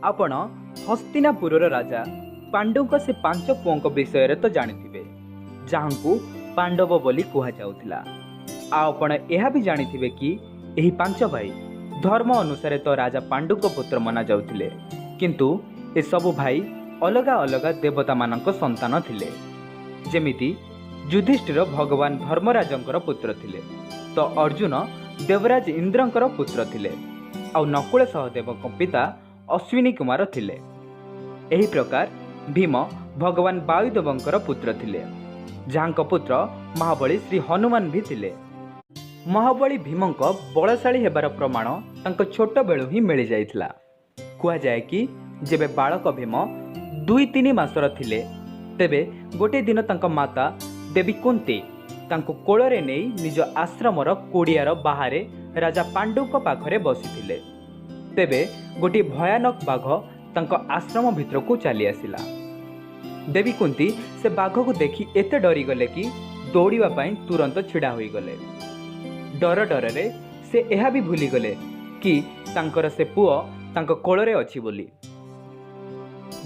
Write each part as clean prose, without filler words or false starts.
ଆପଣ ହସ୍ତିନାପୁରର ରାଜା ପାଣ୍ଡୁଙ୍କ ସେ ପାଞ୍ଚ ପୁଅଙ୍କ ବିଷୟରେ ତ ଜାଣିଥିବେ, ଯାହାଙ୍କୁ ପାଣ୍ଡବ ବୋଲି କୁହାଯାଉଥିଲା। ଆଉ ଆପଣ ଏହା ବି ଜାଣିଥିବେ କି ଏହି ପାଞ୍ଚ ଭାଇ ଧର୍ମ ଅନୁସାରେ ତ ରାଜା ପାଣ୍ଡୁଙ୍କ ପୁତ୍ର ମନାଯାଉଥିଲେ, କିନ୍ତୁ ଏସବୁ ଭାଇ ଅଲଗା ଅଲଗା ଦେବତାମାନଙ୍କ ସନ୍ତାନ ଥିଲେ। ଯେମିତି ଯୁଧିଷ୍ଠିର ଭଗବାନ ଧର୍ମରାଜଙ୍କର ପୁତ୍ର ଥିଲେ ତ ଅର୍ଜୁନ ଦେବରାଜ ଇନ୍ଦ୍ରଙ୍କର ପୁତ୍ର ଥିଲେ, ଆଉ ନକୁଳ ସହଦେବଙ୍କ ପିତା ଅଶ୍ୱିନୀ କୁମାର ଥିଲେ। ଏହି ପ୍ରକାର ଭୀମ ଭଗବାନ ବାୟୁଦେବଙ୍କର ପୁତ୍ର ଥିଲେ, ଯାହାଙ୍କ ପୁତ୍ର ମହାବଳୀ ଶ୍ରୀ ହନୁମାନ ବି ଥିଲେ। ମହାବଳୀ ଭୀମଙ୍କ ବଳଶାଳୀ ହେବାର ପ୍ରମାଣ ତାଙ୍କ ଛୋଟବେଳୁ ହିଁ ମିଳିଯାଇଥିଲା। କୁହାଯାଏ କି ଯେବେ ବାଳକ ଭୀମ 2-3 ମାସର ଥିଲେ, ତେବେ ଗୋଟିଏ ଦିନ ତାଙ୍କ ମାତା ଦେବୀ କୁନ୍ତି ତାଙ୍କୁ କୋଳରେ ନେଇ ନିଜ ଆଶ୍ରମର କୁଡ଼ିଆର ବାହାରେ ରାଜା ପାଣ୍ଡୁଙ୍କ ପାଖରେ ବସିଥିଲେ। ତେବେ ଗୋଟିଏ ଭୟାନକ ବାଘ ତାଙ୍କ ଆଶ୍ରମ ଭିତରକୁ ଚାଲି ଆସିଲା। ଦେବୀ କୁନ୍ତି ସେ ବାଘକୁ ଦେଖି ଏତେ ଡରିଗଲେ କି ଦୌଡ଼ିବା ପାଇଁ ତୁରନ୍ତ ଛିଡ଼ା ହୋଇଗଲେ। ଡର ଡରରେ ସେ ଏହା ବି ଭୁଲିଗଲେ କି ତାଙ୍କର ସେ ପୁଅ ତାଙ୍କ କୋଳରେ ଅଛି ବୋଲି।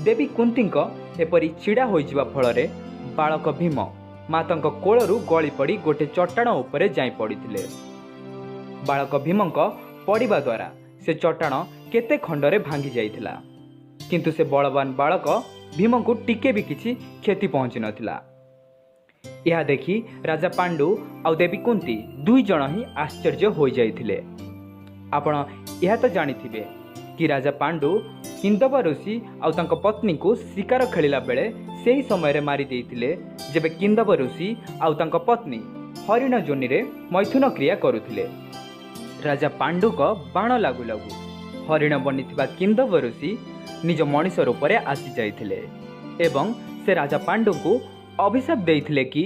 ଦେବୀ କୁନ୍ତିଙ୍କ ଏପରି ଛିଡ଼ା ହୋଇଯିବା ଫଳରେ ବାଳକ ଭୀମ ମାତାଙ୍କ କୋଳରୁ ଗଳି ପଡ଼ି ଗୋଟେ ଚଟାଣ ଉପରେ ଯାଇ ପଡ଼ିଥିଲେ। ବାଳକ ଭୀମଙ୍କ ପଡ଼ିବା ଦ୍ୱାରା ସେ ଚଟାଣ କେତେ ଖଣ୍ଡରେ ଭାଙ୍ଗି ଯାଇଥିଲା, କିନ୍ତୁ ସେ ବଳବାନ ବାଳକ ଭୀମଙ୍କୁ ଟିକେ ବି କିଛି କ୍ଷତି ପହଞ୍ଚି ନଥିଲା। ଏହା ଦେଖି ରାଜା ପାଣ୍ଡୁ ଆଉ ଦେବୀ କୁନ୍ତି ଦୁଇ ଜଣ ହିଁ ଆଶ୍ଚର୍ଯ୍ୟ ହୋଇଯାଇଥିଲେ। ଆପଣ ଏହା ତ ଜାଣିଥିବେ କି ରାଜା ପାଣ୍ଡୁ କିନ୍ଦବ ଋଷି ଆଉ ତାଙ୍କ ପତ୍ନୀଙ୍କୁ ଶିକାର ଖେଳିଲା ବେଳେ ସେହି ସମୟରେ ମାରି ଦେଇଥିଲେ, ଯେବେ କିନ୍ଦବ ଋଷି ଆଉ ତାଙ୍କ ପତ୍ନୀ ହରିଣ ଯୋନିରେ ମୈଥୁନ କ୍ରିୟା କରୁଥିଲେ। ରାଜା ପାଣ୍ଡୁଙ୍କ ବାଣ ଲାଗୁ ଲାଗୁ ହରିଣ ବନିଥିବା କିନ୍ଦବ ଋଷି ନିଜ ମଣିଷ ରୂପରେ ଆସିଯାଇଥିଲେ ଏବଂ ସେ ରାଜା ପାଣ୍ଡୁଙ୍କୁ ଅଭିଶାପ ଦେଇଥିଲେ କି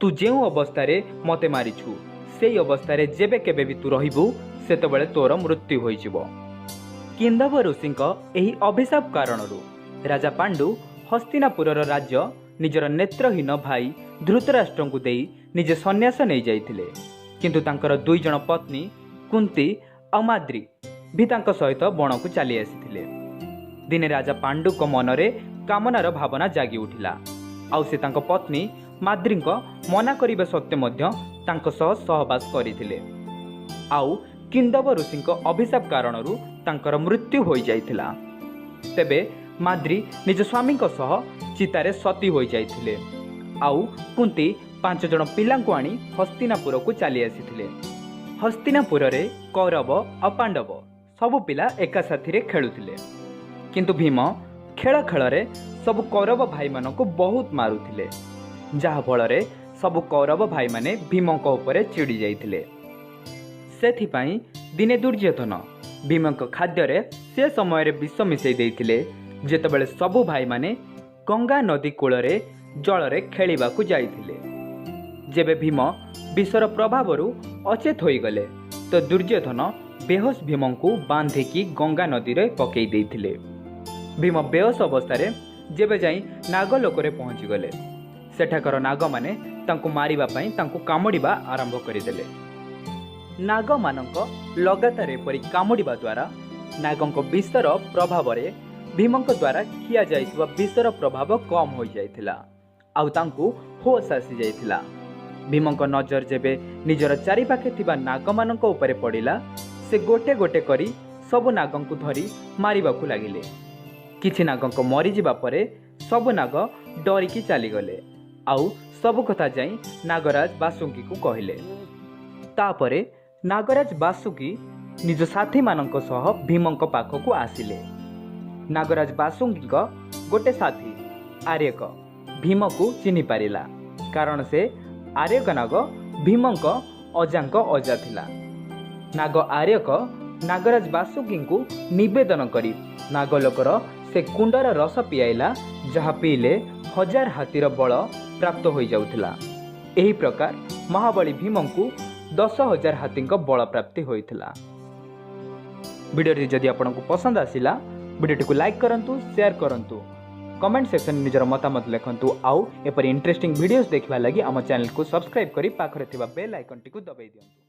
ତୁ ଯେଉଁ ଅବସ୍ଥାରେ ମୋତେ ମାରିଛୁ, ସେଇ ଅବସ୍ଥାରେ ଯେବେ କେବେ ବି ତୁ ରହିବୁ, ସେତେବେଳେ ତୋର ମୃତ୍ୟୁ ହୋଇଯିବ। କିନ୍ଦବ ଋଷିଙ୍କ ଏହି ଅଭିଶାପ କାରଣରୁ ରାଜା ପାଣ୍ଡୁ ହସ୍ତିନାପୁରର ରାଜ୍ୟ ନିଜର ନେତ୍ରହୀନ ଭାଇ ଧୃତରାଷ୍ଟ୍ରଙ୍କୁ ଦେଇ ନିଜେ ସନ୍ନ୍ୟାସ ନେଇଯାଇଥିଲେ। କିନ୍ତୁ ତାଙ୍କର ଦୁଇ ଜଣ ପତ୍ନୀ କୁନ୍ତି ଆଉ ମାଦ୍ରୀ ବି ତାଙ୍କ ସହିତ ବଣକୁ ଚାଲି ଆସିଥିଲେ। ଦିନେ ରାଜା ପାଣ୍ଡୁଙ୍କ ମନରେ କାମନାର ଭାବନା ଜାଗି ଉଠିଲା, ଆଉ ସେ ତାଙ୍କ ପତ୍ନୀ ମାଦ୍ରୀଙ୍କ ମନା କରିବା ସତ୍ତ୍ୱେ ମଧ୍ୟ ତାଙ୍କ ସହ ସହବାସ କରିଥିଲେ, ଆଉ କିନ୍ଦବ ଋଷିଙ୍କ ଅଭିଶାପ କାରଣରୁ ତାଙ୍କର ମୃତ୍ୟୁ ହୋଇଯାଇଥିଲା। ତେବେ ମାଦ୍ରୀ ନିଜ ସ୍ୱାମୀଙ୍କ ସହ ଚିତାରେ ସତୀ ହୋଇଯାଇଥିଲେ, ଆଉ କୁନ୍ତି ପାଞ୍ଚ ଜଣ ପିଲାଙ୍କୁ ଆଣି ହସ୍ତିନାପୁରକୁ ଚାଲି ଆସିଥିଲେ। ହସ୍ତିନାପୁରରେ କୌରବ ଆଉ ପାଣ୍ଡବ ସବୁ ପିଲା ଏକା ସାଥିରେ ଖେଳୁଥିଲେ, କିନ୍ତୁ ଭୀମ ଖେଳ ଖେଳରେ ସବୁ କୌରବ ଭାଇମାନଙ୍କୁ ବହୁତ ମାରୁଥିଲେ, ଯାହାଫଳରେ ସବୁ କୌରବ ଭାଇମାନେ ଭୀମଙ୍କ ଉପରେ ଚିଡ଼ି ଯାଇଥିଲେ। ସେଥିପାଇଁ ଦିନେ ଦୁର୍ଯ୍ୟୋଧନ ଭୀମଙ୍କ ଖାଦ୍ୟରେ ସେ ସମୟରେ ବିଷ ମିଶାଇ ଦେଇଥିଲେ, ଯେତେବେଳେ ସବୁ ଭାଇମାନେ ଗଙ୍ଗା ନଦୀ କୂଳରେ ଜଳରେ ଖେଳିବାକୁ ଯାଇଥିଲେ। ଯେବେ ଭୀମ ବିଷର ପ୍ରଭାବରୁ ଅଚେତ ହୋଇଗଲେ ତ ଦୁର୍ଯ୍ୟୋଧନ ବେହୋସ ଭୀମଙ୍କୁ ବାନ୍ଧିକି ଗଙ୍ଗା ନଦୀରେ ପକାଇ ଦେଇଥିଲେ। ଭୀମ ବେହୋସ ଅବସ୍ଥାରେ ଯେବେ ଯାଇ ନାଗଲୋକରେ ପହଞ୍ଚିଗଲେ, ସେଠାକାର ନାଗମାନେ ତାଙ୍କୁ ମାରିବା ପାଇଁ ତାଙ୍କୁ କାମୁଡ଼ିବା ଆରମ୍ଭ କରିଦେଲେ। ନାଗମାନଙ୍କ ଲଗାତାର ଏପରି କାମୁଡ଼ିବା ଦ୍ୱାରା ନାଗଙ୍କ ବିଷର ପ୍ରଭାବରେ ଭୀମଙ୍କ ଦ୍ୱାରା ଖିଆଯାଇଥିବା ବିଷର ପ୍ରଭାବ କମ୍ ହୋଇଯାଇଥିଲା, ଆଉ ତାଙ୍କୁ ହୋସ୍ ଆସିଯାଇଥିଲା। ଭୀମଙ୍କ ନଜର ଯେବେ ନିଜର ଚାରିପାଖେ ଥିବା ନାଗମାନଙ୍କ ଉପରେ ପଡ଼ିଲା, ସେ ଗୋଟେ ଗୋଟେ କରି ସବୁ ନାଗଙ୍କୁ ଧରି ମାରିବାକୁ ଲାଗିଲେ। କିଛି ନାଗଙ୍କ ମରିଯିବା ପରେ ସବୁ ନାଗ ଡରିକି ଚାଲିଗଲେ, ଆଉ ସବୁ କଥା ଯାଇ ନାଗରାଜ ବାସୁକୀକୁ କହିଲେ। ତାପରେ ନାଗରାଜ ବାସୁକୀ ନିଜ ସାଥୀମାନଙ୍କ ସହ ଭୀମଙ୍କ ପାଖକୁ ଆସିଲେ। ନାଗରାଜ ବାସୁକୀଙ୍କ ଗୋଟେ ସାଥୀ ଆର୍ୟକ ଭୀମକୁ ଚିହ୍ନି ପାରିଲା, କାରଣ ସେ ଆର୍ୟକ ନାଗ ଭୀମଙ୍କ ଅଜାଙ୍କ ଅଜା ଥିଲା। ନାଗ ଆର୍ୟକ ନାଗରାଜ ବାସୁକୀଙ୍କୁ ନିବେଦନ କରି ନାଗଲୋକର ସେ କୁଣ୍ଡର ରସ ପିଆଇଲା, ଯାହା ପିଇଲେ ହଜାର ହାତୀର ବଳ ପ୍ରାପ୍ତ ହୋଇଯାଉଥିଲା। ଏହି ପ୍ରକାର ମହାବଳୀ ଭୀମଙ୍କୁ 10,000 ହାତୀଙ୍କ ବଳ ପ୍ରାପ୍ତି ହୋଇଥିଲା। ଭିଡ଼ିଓଟି ଯଦି ଆପଣଙ୍କୁ ପସନ୍ଦ ଆସିଲା, ଭିଡ଼ିଓଟିକୁ ଲାଇକ୍ କରନ୍ତୁ, ସେୟାର କରନ୍ତୁ, କମେଣ୍ଟ ସେକ୍ସନରେ ନିଜର ମତାମତ ଲେଖନ୍ତୁ, ଆଉ ଏପରି ଇଣ୍ଟରେଷ୍ଟିଂ ଭିଡ଼ିଓସ୍ ଦେଖିବା ଲାଗି ଆମ ଚ୍ୟାନେଲକୁ ସବସ୍କ୍ରାଇବ୍ କରି ପାଖରେ ଥିବା ବେଲ୍ ଆଇକନ୍ଟିକୁ ଦବାଇ ଦିଅନ୍ତୁ।